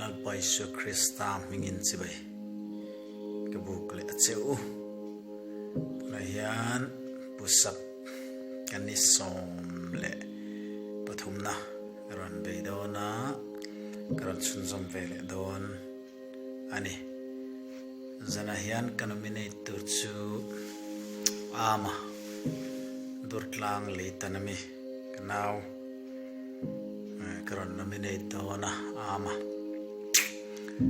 Lalpa Isua Krista hmingin chibai ka buk leh a che u. Tunah hian Pusap kan ni 13na ka rawn bei dawn a, ka rawn chhunzawm ve leh dawn a ni. Zanah hian ka nominate tur chu Ama Durtlang Leitan a mi ka nau ka rawn nominate dawn a Ama. A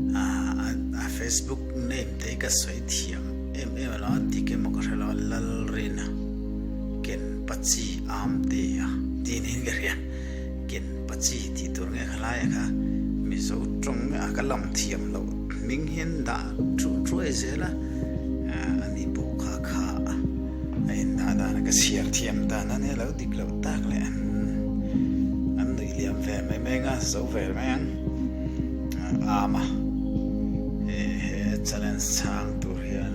Facebook name te hi ka sawi thiam em em a lo a dik emaw ka hre lo a Lalrina Ken Pachi Amte a tih niin ka hria Ken Pachi tih tur nge kha laia kha Mizo tawng nge a ka lam thiam loh hming hian dah thuah thuai zel a a ni pawh kha kha a indah dan a ka chhiar thiam dan a nia lo dik loh tak leh an an nuih liam ve mai mai ang a zo ve mai ang. Am a, he challenge chhang tur hian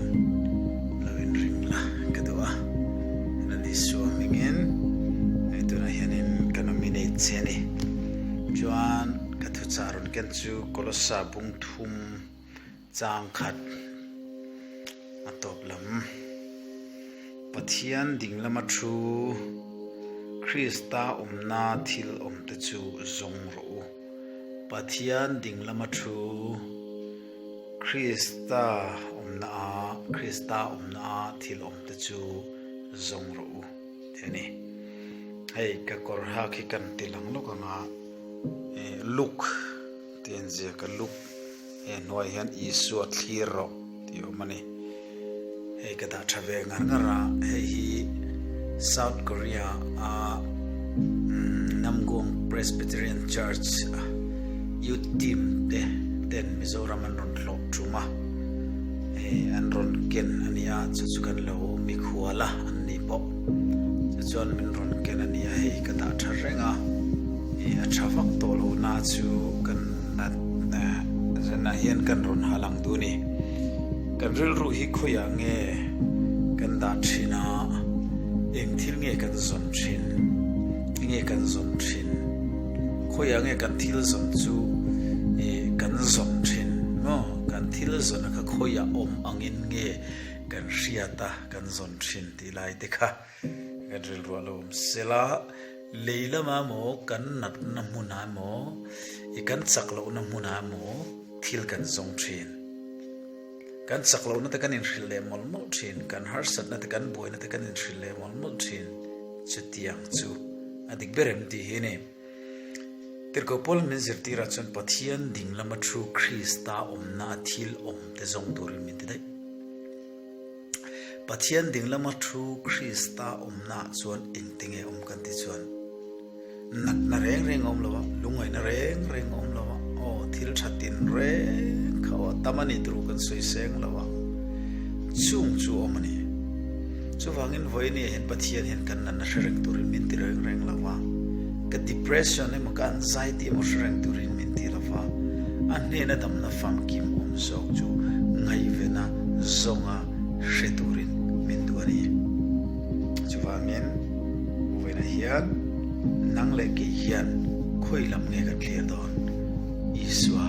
lo inring la ka duh a, Lal Isua hmingin hei tunah hianin ka nominate che a ni. Chuan ka thuchah rawn ken chu Kolossa bung thum chang khat a tawp lam. Pathian ding lama thu Krista awmna thil awmte chu zawng rawh u. Pathian ding lama thu Krista awmna a Krista awmna a thil awm te chu zawng rawh u tih a ni. Hei ka kawr hak hi kan ti lang lawk ang a, eh look tih a inziak a look he hnuaiah hian Isua thlir rawh tih a awm a ni. Hei ka dah tha ve ngar ngar a, hei hi South Korea a Namgung Presbyterian Church Youth Team te ten Mizoram an rawn hlawh tum a, hei an rawn ken a ni a, chu chu kan lo mikhual a an ni pawh. Chu chuan min rawn ken a ni a, hei ka dah tha reng a, ih a tha vak tawh loh na chu kan zanah hian kan rawn ha lang duh a ni. Kan rilru hi khawiah nge kan dah thin a, eng thil nge kan zawn thin? Enge kan zawn thin? Khawiah nge kan thil zawn chu ih kan zawn thin maw? Kan thil zawn a kha khawiah awm angin nge kan hriat a kan zawn thin tih lai te kha kan rilru a lo awm sela, lei lamah emaw kan natna hmunah emaw ih kan chak lohna hmunah emaw thil kan zawng thin. Kan chak lohna te kan inhrilh leh mawlh mawlh thin, kan harsatna te kan buaina te kan inhrilh leh mawlh mawlh thin. Chutiang chu a dik ber em tih hi a ni. Tirhkoh Paul min zirtirah chuan Pathian ding lama thu Krista awmna a thil awm te zawng turin min ti daih. Pathian ding lama thu Krista awmnaah chuan engte nge awm kan ti chuan Natna reng reng a awm lo a, lungngaihna reng reng a awm lo a, aw thil tha tin reng kha aw tam a ni tur kan sawi seng lo a, chung chu a awm a ni. Chuvangin vawinia hian Pathian hian kan natna hre reng turin min ti reng reng lo a, ka depression emaw ka anxiety emaw hre reng turin min ti lo va, a hnena damna famkim awm zawk chu ngaihvena zawnga hre turin min duh a ni. Chuvangin vawiinah hian nang leh kei hian khawi lam nge kan thlir dawn? Isua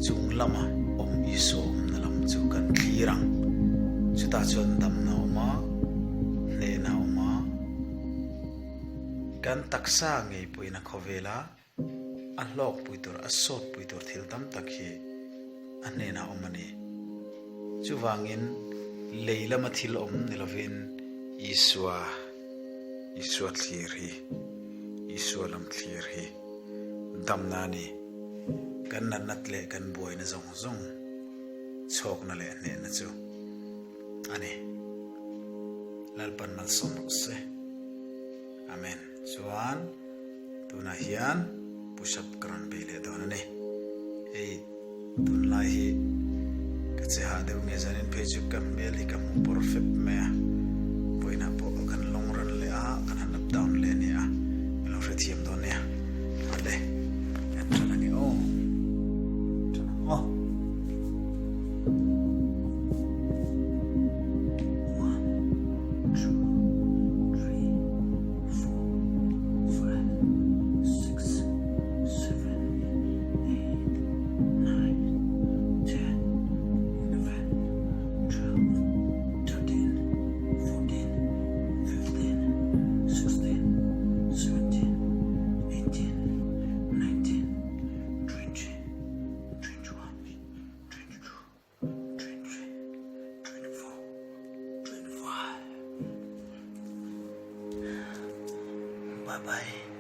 chung lama awm Isua awmna lam chu kan thlir ang. Chutah chuan damna a awm a, hnehna a awm a, kan taksa ngei pawhin a khawvel a, A hlawkpui tur, a sawtpui tur thil tam tak hi a hnenah awm a ni. Chuvangin lei lama thil awm ni lovin Isua, Isua thlir hi, Isua lam thlir hi damna a ni. Kan natna leh kan buaina zawng zawng chhawkna leh hnehna chu a ni. Lalpan malsawm rawh se. Amen. Chuan tunah hian push up ka rawn bei leh dawn a ni. Hei tunlai hi ka che hah deuh nge zanin phei chu ka hmel hi ka hmu perfect mai a. Vawiinah pawh kan long run leh a, kan han up down leh a ni a, ka lo hrethiam dawn nia. Awle, kan ṭan ange aw. Ṭan ang aw. One, two, three, four, five, six, seven, eight. Bye bye.